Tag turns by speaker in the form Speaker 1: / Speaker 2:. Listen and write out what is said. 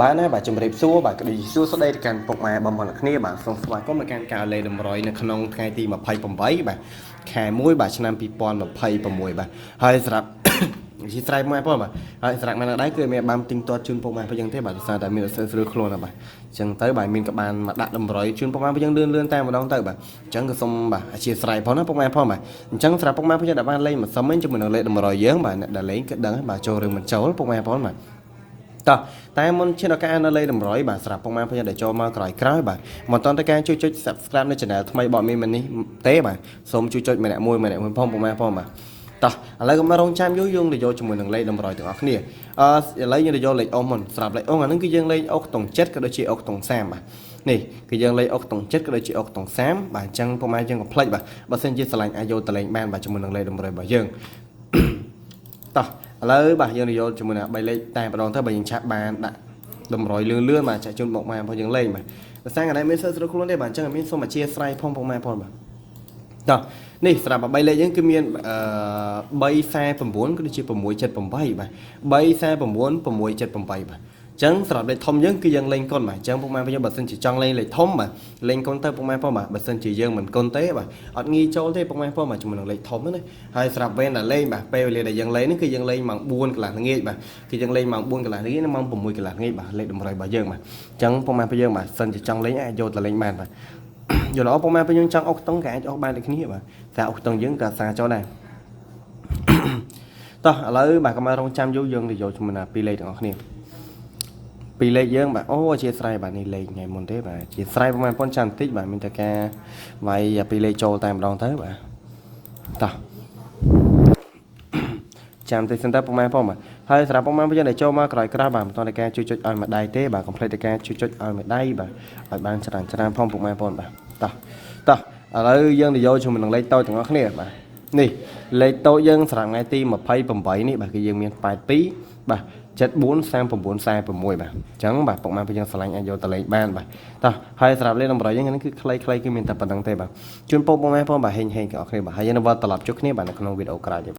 Speaker 1: បាទណាបាទជំរាបសួរបាទក្តីសួស្តីទៅកាន់ពុកម៉ែបងប្អូនទាំងគ្នាបាទសូមស្វាគមន៍មកកាន់ការលេងតម្រុយនៅក្នុងថ្ងៃទី28បាទខែ1បាទឆ្នាំ2026បាទហើយសម្រាប់ ជាស្រ័យម៉ែបងបាទហើយសម្រាប់ម៉ែដែរគឺមានបានទិញទាត់ជូនពុកម៉ែផងយ៉ាងទេបាទដោយសារតែមានអសិលស្រួលខ្លួនណាបាទអញ្ចឹងទៅបាទមានក៏បានមកដាក់តម្រុយជូនពុកម៉ែផងយ៉ាងលឿនលឿនតែម្ដងទៅបាទអញ្ចឹងក៏សូមបាទអធិស្ឋានផងណាពុកម៉ែផងបាទអញ្ចឹងសម្រាប់ពុកម៉ែផងយ៉ាងដែលបានលេងមកសុំវិញជាមួយនឹងលេខតម្រុយយើងបាទអ្នកដែលលេងគឺដឹងហើយបាទចូលឬមិនចូលពុកម៉ែផងបាទ តោះតែមុនឈានដល់ការនៅលេខតម្រុយបាទសម្រាប់ពុកម៉ែបងប្អូនដែលចូលមកក្រោយក្រោយបាទមិនតន់តែការជួយចុច Subscribe នៅ Channel ថ្មីរបស់មីមិននេះទេបាទសូមជួយចុចម្នាក់មួយម្នាក់មួយផងពុកម៉ែផងបាទតោះឥឡូវកុំមករងចាំយូរយើងទៅយកជាមួយនឹងលេខតម្រុយទាំងអស់គ្នាអឺឥឡូវយើងទៅយកលេខអុសមុនសម្រាប់លេខអុសអាហ្នឹងគឺយើងលេខអុសខ្ទង់7ក៏ដូចជាអុសខ្ទង់30បាទនេះគឺយើងលេខអុសខ្ទង់7ក៏ដូចជាអុសខ្ទង់30បាទអញ្ចឹងពុកម៉ែយើងកុំភ្លេចបាទបើសិនជាស្រឡាញ់អាចយកទៅលេងបានបាទជាមួយនឹងលេខតម្រុយរបស់យើង តោះឥឡូវបាទយើងនិយាយជាមួយនឹង3លេខតែម្ដងទៅបើយើងឆាក់បានដាក់តម្រុយលឿនលឿនបាទចាក់ជូនមកម៉ែផងយើងលេងបាទដោយសារកន្លែងមានសើស្រួលខ្លួនទេបាទអញ្ចឹងមានសូមអធិស្ឋានផងផងម៉ែផងបាទតោះនេះសម្រាប់3លេខយើងគឺមានអឺ349ក៏ដូចជា678បាទ349 678បាទចឹងសម្រាប់លេខធំយើងគឺយើងលេងកុនបាទអញ្ចឹងពុកម៉ែបងប្អូនបើសិនជាចង់លេងលេខធំបាទលេងកុនទៅពុកម៉ែបងបាទបើសិនជាយើងមិនកុនទេបាទអត់ងាយចូលទេពុកម៉ែបងបាទជាមួយនឹងលេខធំហ្នឹងណាហើយសម្រាប់វេនដែលលេងបាទពេលវេលាដែលយើងលេងហ្នឹងគឺយើងលេងម៉ោង4កន្លះល្ងាចបាទគឺយើងលេងម៉ោង4កន្លះល្ងាចនិងម៉ោង6កន្លះល្ងាចបាទលេខតម្រុយរបស់យើងបាទអញ្ចឹងពុកម៉ែបងយើងបាទសិនជាចង់លេងអាចយកទៅលេងបានបាទយល់ល្អពុកម៉ែបងយើងចង់អុកតុងក៏អាចអុកបានដូចគ្នាបាទតែអុកតុងយើងក៏អាសាចូលដែរតោះឥឡូវបាទកុំឲ្យរងចាំយូរយើងទៅយកជាមួយណាពីរលេខទាំងអស់គ្នា ពីលេខយើងបាទអូអធិស្ឋានបាទនេះលេខថ្ងៃមុនទេបាទអធិស្ឋានប្រហែលប៉ុនចាំបន្តិចបាទមានតែការវាយពីលេខចូលតែម្ដងទៅបាទតោះចាំតិចសិនទៅពុកម៉ែផងបាទហើយសម្រាប់ពុកម៉ែបងដែលចូលមកក្រោយក្រោយបាទមិនតតែការជួយចុចឲ្យមួយដៃទេបាទកុំភ្លេចតែការជួយចុចឲ្យមួយដៃបាទឲ្យបានច្រើនច្រើនផងពុកម៉ែបងបាទតោះតោះឥឡូវយើងទៅយកជាមួយនឹងលេខតូចទាំងអស់គ្នាបាទនេះលេខតូចយើងសម្រាប់ថ្ងៃទី28នេះបាទគឺយើងមាន82បាទ74 39 46បាទអញ្ចឹងបាទពុកម៉ែបងយើងស្រឡាញ់អាចយកទៅលេងបានបាទតោះហើយសម្រាប់លេខតម្រុយយើងហ្នឹងគឺខ្លីៗគឺមានតែប៉ុណ្្នឹងទេបាទជូនពរពុកម៉ែបងបាទហេងហេងទាំងអស់គ្នាបាទហើយយើងនឹងវិលត្រឡប់ជួបគ្នាបាទនៅក្នុងវីដេអូក្រោយទៀត។